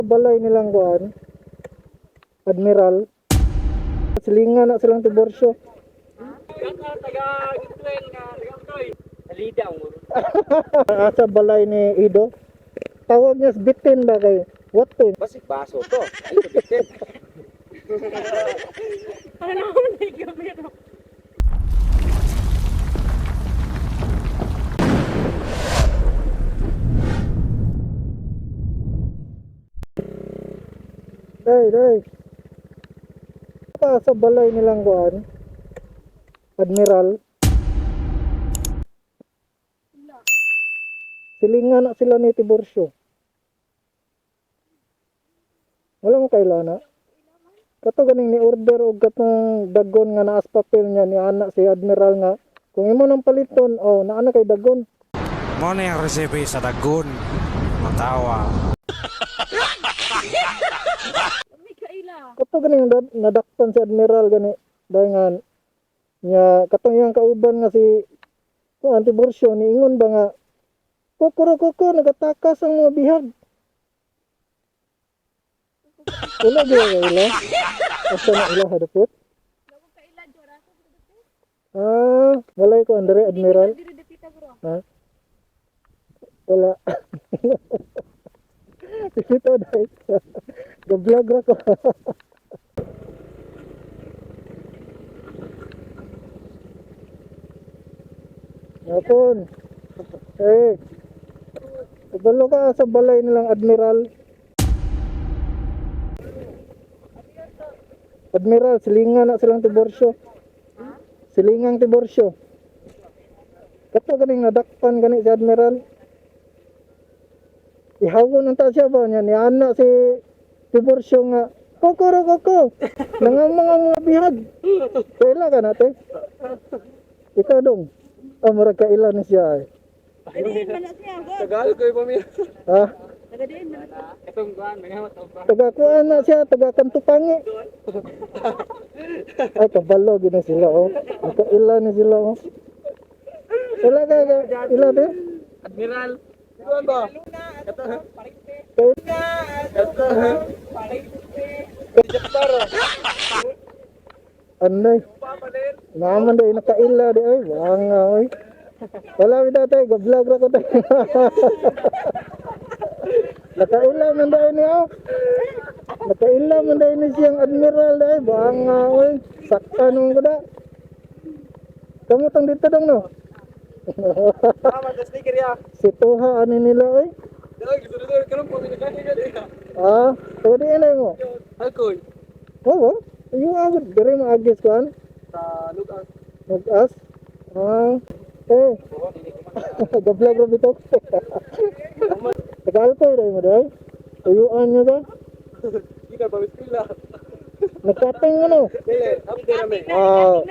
Balay nilang kuan. Admiral. Silingan na silang Tiburcio. Salida ang Asa balay ni Ido. Tawag niya sa bitin ba kay Watin. Basig baso to. Ay, bitin. Ano naman na gamit? Day, day. Pa sa balay nilang kuan. Admiral. Silingan na sila ni Tiburcio. Wala mo kailana. Kato ganing ni order og katong dagon nga naas papel niya ni anak si Admiral nga kung imo nang paliton, oh, naa na kay dagon. Mo na yung resipe sa dagon. Matawa. May kaila. Kato ganing nadakpan si Admiral gani dahil nga nya katong iyang kauban nga si kuan Tiburcio niingon ba nga kukuro kuko nagatakas ang mga bihag. Wala gyud ka ila. Asa na ila hadapot? Wala kaila jora ko. Ah, walay ko Andre Admiral. Diri dapita bro. Ha? Wala. Dito dahil. Ga-vlog ra ko. Yapon. Eh. Kabalo ka sa balay nilang Admiral. Admiral, silingan na silang Tiburcio. Silingang Tiburcio. Kato ganing nadakpan gani si Admiral. Ihawon ang ta siya ba niya ni ana si Tiburcio nga kokoro koko. Nangamang ang mga bihag. Kaila ka na te. Ikaw dong. Ah, murag kaila ni siya ay. Tagadiin man na siya. Tagalog ko yung pamilya. Ha? Tagadiin man na siya. Itong kuan, may hamat ang Taga kuan na siya, taga Kantupangi. Ay, kabalo gid na sila oh. Nakaila ni sila oh. Ila ka ila te. Admiral. Kuan ba? Kato. Kay Kato. Anday. Naman day nakaila di ay wanga oy. Wala mi tatay, ga-vlog ra ko tay. Nakaila man day niya. Oh. Nakaila man day ni siyang admiral day banga oy. Sakta nung ko da. Kamu tang dito dong no. Tama sa sneaker ya. Si Tuha ani nila oy. Dai gusto dito karon pamilya ka ni. Ah, taga di na mo. Alkoy. Oo. Yung agad diri mo agis kuan. Sa Lucas. Nag-as. Ah, eh. Ga-vlog ra bitaw. Tagal ko dai mo dai. Tuyuan niyo ba? Di ka ba pila? Nagkateng mo no. Dili, abdi rame. Ah,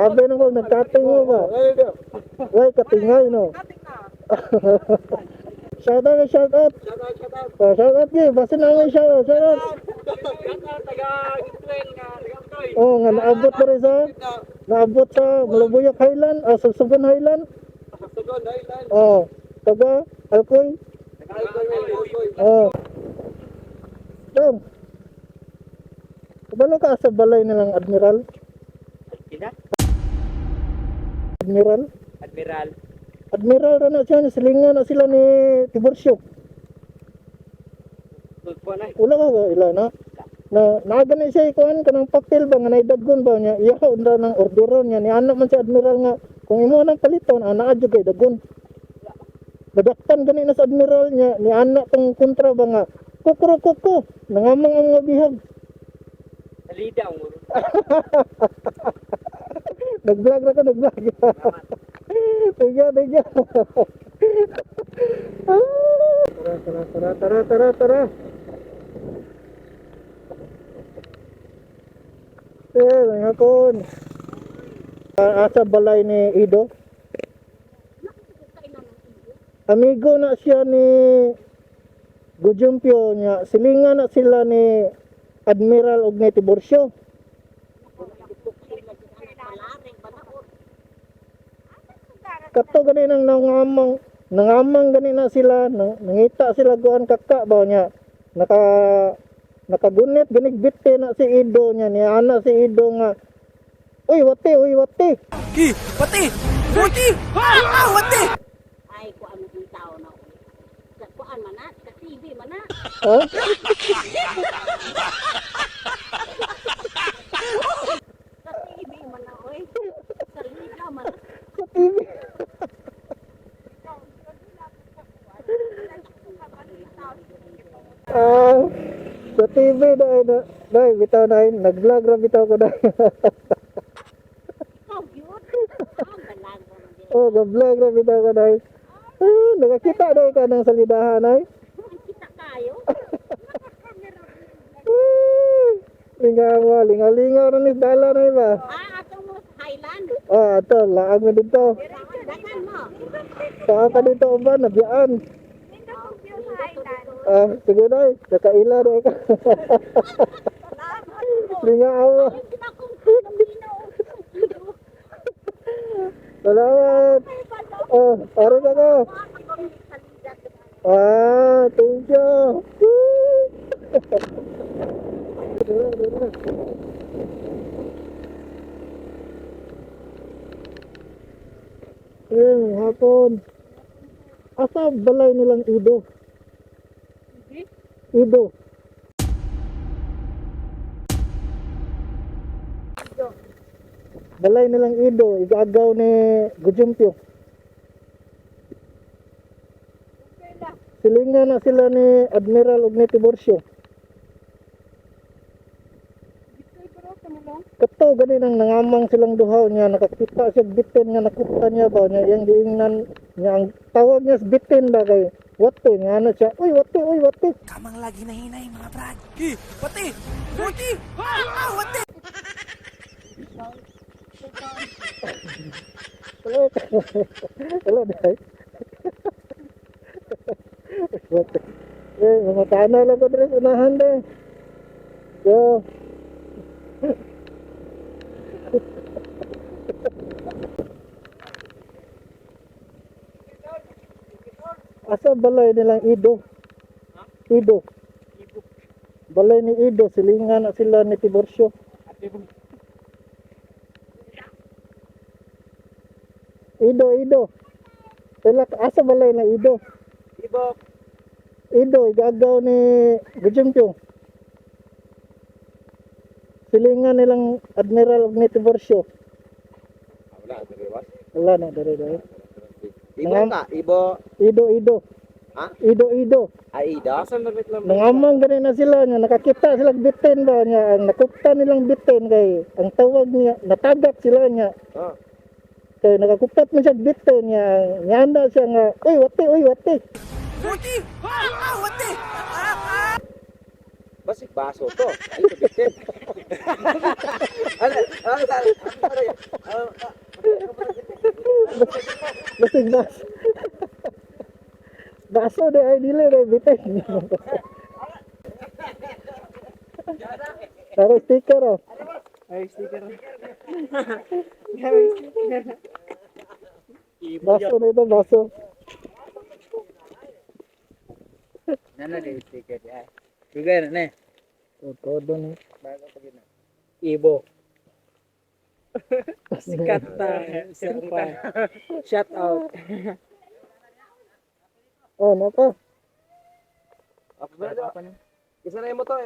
abe no ko nagkateng mo ba? Way katingay no. Shout out, shout out. Shout out, shout out. Oh, shout out gyud, basta na may shout out, shout out. Shout out taga Gitwen nga taga Alkoy. Oh, nga naabot na rin sa naabot sa Malabuyoc Highland, ah, Susugan Highland. Sugon Highland. Oh, taga Alcoy. Taga Alkoy, Alkoy. Oh. Dong. Kabalo ka sa balay nilang Admiral? Kina? Admiral? Admiral. Admiral ra na siya, silingan na sila ni Tiburcio. Kuan ay. Wala ka ba ila na? Na naaga na siya ikuan kanang papel ba nga naidagon ba niya iya unda ng orderon niya ni anak man si Admiral nga kung imo nang paliton ana adyo kay dagon. Nadakpan gani na sa Admiral niya ni anak tong kontra ba nga kukuro kuko nangamang ang mga bihag. Salida ang Nag-vlog ra ko, nag-vlog. Thank you, thank you. Tara, tara, tara, tara, tara, tara. Eh, mga kon. Asa balay ni Ido? Amigo na siya ni Gujumpio niya. Silingan na sila ni Admiral og ni Tiburcio. Kato gani nang nangamang nangamang gani na sila nang, nangita sila kuan kaka ba niya. Nakagunit ganig bitte na si Ido niya ni ana si Ido nga, "Uy, wate, uy, wate." Ki! Wati! Wati! Ah! Wati! Ay, kuan mo yung tao na. Sa kuan man na, sa TV man na. Ha? Sa TV man na, oy. Sa liga man na. Sa TV. Ah, sa TV dai na dai bitaw na nag-vlog ra bitaw ko dai. Ikaw, yun. Ang balag mo man din. Oh, nag-vlog ra bitaw ko dai. Ah, nakakita dai ka ng salidahan ay. Ang kita kayo. Ah, lingaw, lingaw-lingaw ra ni dala na iba. Ah, ato mo sa Highland. Ah, ato laag mo dito. Dagan mo. Saan ka dito uban nabiyaan. Ah, sige dai, nakaila dai ka. Lingaw. Ay, kita kong pinong. Salamat. Oh, aron ako. Ah, thank you. Dara, dara. Eh, hapon. Asa balay nilang Ido? Ido. Balay nilang Ido, igagaw ni Gujumpio. Silingan na sila ni Admiral ug ni Tiburcio. Kato gani nang nangamang silang duhaw niya nakakita siya bitin nga nakita niya ba niya iyang giingnan niya ang tawag niya sa bitin ba kay wate nga ano siya, "Uy, wate, uy, wate." Kamang lagi na hinay mga brad. Ki! Wati! Wati! Ah! Wati! Wala, wala dai. Wate. Eh, mga kana lang ko diri sa unahan dai. Go. Asa balay nilang Ido? Ido. Balay ni Ido, silingan na sila ni Tiburcio. Ido, Ido. Sila, asa balay na Ido? Ibok. Ido, igagaw ni Gujumpyo. Silingan nilang Admiral og ni Tiburcio. Wala, dere ba? Wala na, dere dere. Ibo ka, ibo, Ido, Ido. Ha? Ido, Ido. ay ida. Asan ba lang? Nangamang gani na sila nga nakakita sila bitin ba niya ang nakupta nilang bitin kay ang tawag niya natagak sila niya Ah. kay nakakupat man siya bitin niya niya siya nga, "Uy, wate, uy, wate." Wati! Ah! Wati! Ah! Basig baso to. Ay, bitin. Ano, ano, ano, ano, Basig baso. Baso de ay dili re bitin. Tara sticker oh. Ay, sticker. Baso na ito, baso. Nana di sticker ya. Dugay na ne. Todo ni. Ibo. Sikat na. Isa pa. Shout out. Oh, ano pa? Isa na yung motor.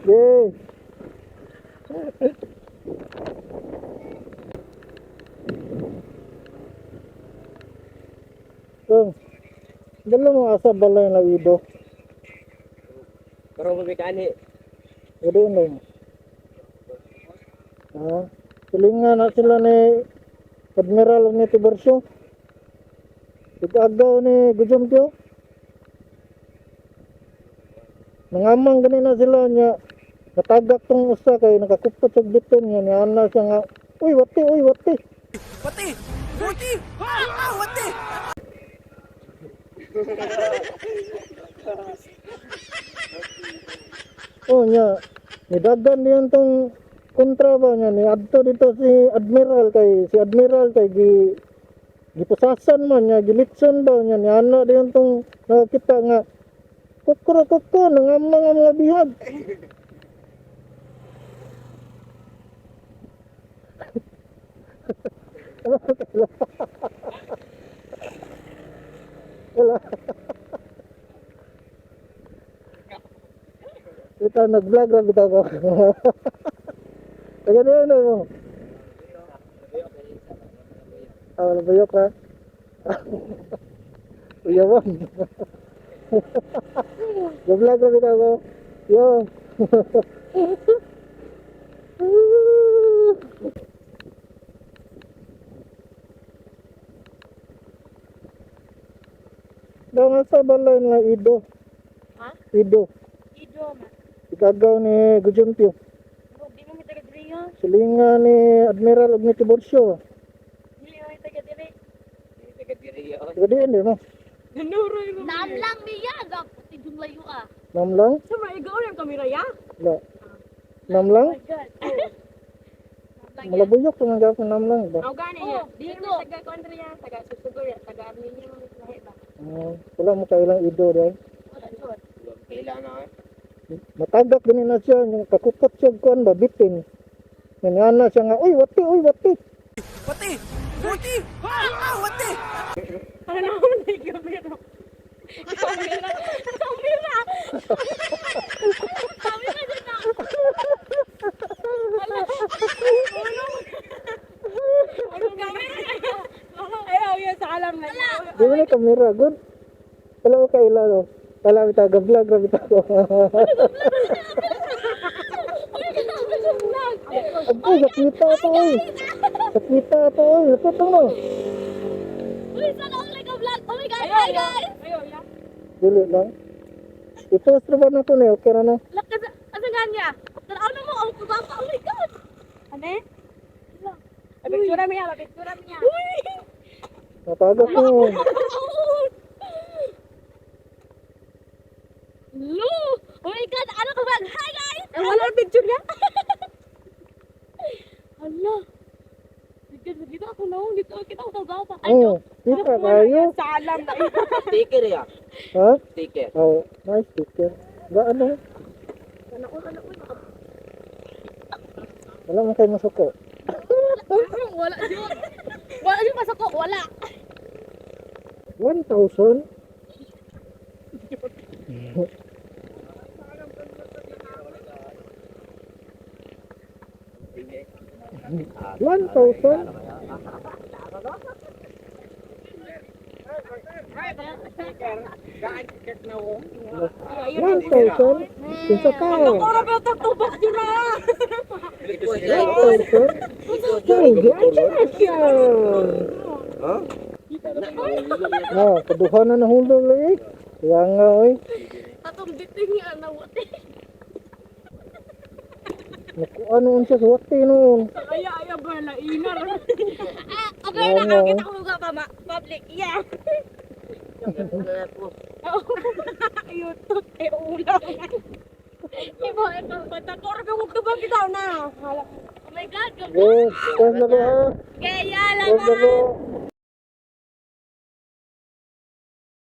Yay! So, dala mo asa balay na Ido. Pero mabikani. Ido na. Ah, silingan na sila ni Admiral ug ni Tiburcio. Igagaw ni Gujumpio. Nangamang gani na sila niya. Natagak tong usa kay nakakupot sa bitin niya niya ana siya nga, "Uy, wate, uy, wate." Wati! Wati! Ah! Wati! Oh niya, nidagan niyan tong kontra ba niya ni adto dito si Admiral kay si Admiral kay gi Gipusasan man niya, gilitson daw niya, ni ano din tong nakakita nga kukro kukro nangamang ang mga bihag. Wala. Ito, nag-vlog lang bitaw ko. Taga niya na mo. Ah, wala bayok ha? Uyawan. Nag-vlog lang bitaw ko. Yo. Daw nga sa balay na Ido. Ha? Ido. Ido ma. Ikagaw ni Gujumpio. Di mo mi taga diri ha. Silinga ni Admiral og ni Tiburcio. Dili mo taga diri. Taga diin di mo. Naam lang niya gap tidung layo ah. Namlang? Sa mga igaw yung kamera ya. La. Namlang? God. Malabuyok nga gapon namlang ba? Aw gani ya. Oh, Dili dito. mo taga kontra ya, taga Susugor ya, taga Armenia mo lahi ba. Ah, wala mo kailang Ido dai. Kailan na eh. Matagak gani na siya, yung kakupot siya kuan ba bitin. Ngana siya nga, uy wati, uy wati. Pati! Puti! Ah, wati! Ano na mo na kamera? Kamera. Kamera. Kami na dyan na. Ano kamera? Ayaw ya sa alam na. Di ba na kamera good? Wala mo kaila no. Wala bitaw ga vlog ra bitaw ko. Uy, grabe sa vlog. Agay, sakita to oy. Sakita to oy. Sakita mo. Uy, sana all like a vlog. Oh my God, hi guys. Ayaw ya. Dili lang. I-post ra ba na to ni? Okay ra na. Lakas, asa nga niya? Tanaw na mo, ang kubaba. Oh my God. Ano? Picture mi ya, picture mi ya. Matagak mo. Lu! Oh my God, ano ka ba? Hi guys! Ang wala picture ya. Hala. Bigyan, dito ako na. Dito kita ako kababa. Ay, Oh, kita kayo. Sa alam na. Sticker ya. Ha? Sticker. Oh, nice picture. Ga ano? Wala mo kayo masuko. wala yun. Wala yun masako. Wala. 1,000? 1,000? 1,000? Kinsa ka? Ora ba tubok jud na. 1,000? Congratulations! Ha? Ah, kaduha na nahulog lagi. Kaya nga, oy. Atong biting nga na wati. Nakuha noon siya sa wati noon. Aya aya ba la inar. Ah, okay na. Oo. Kita ko pa ma public. Yeah. YouTube eh ulam. Ibo, ito. Patakor ba kung tubok kita na. Oh my God. Yes, thanks na ko ha. Kaya Thanks na lang. ko.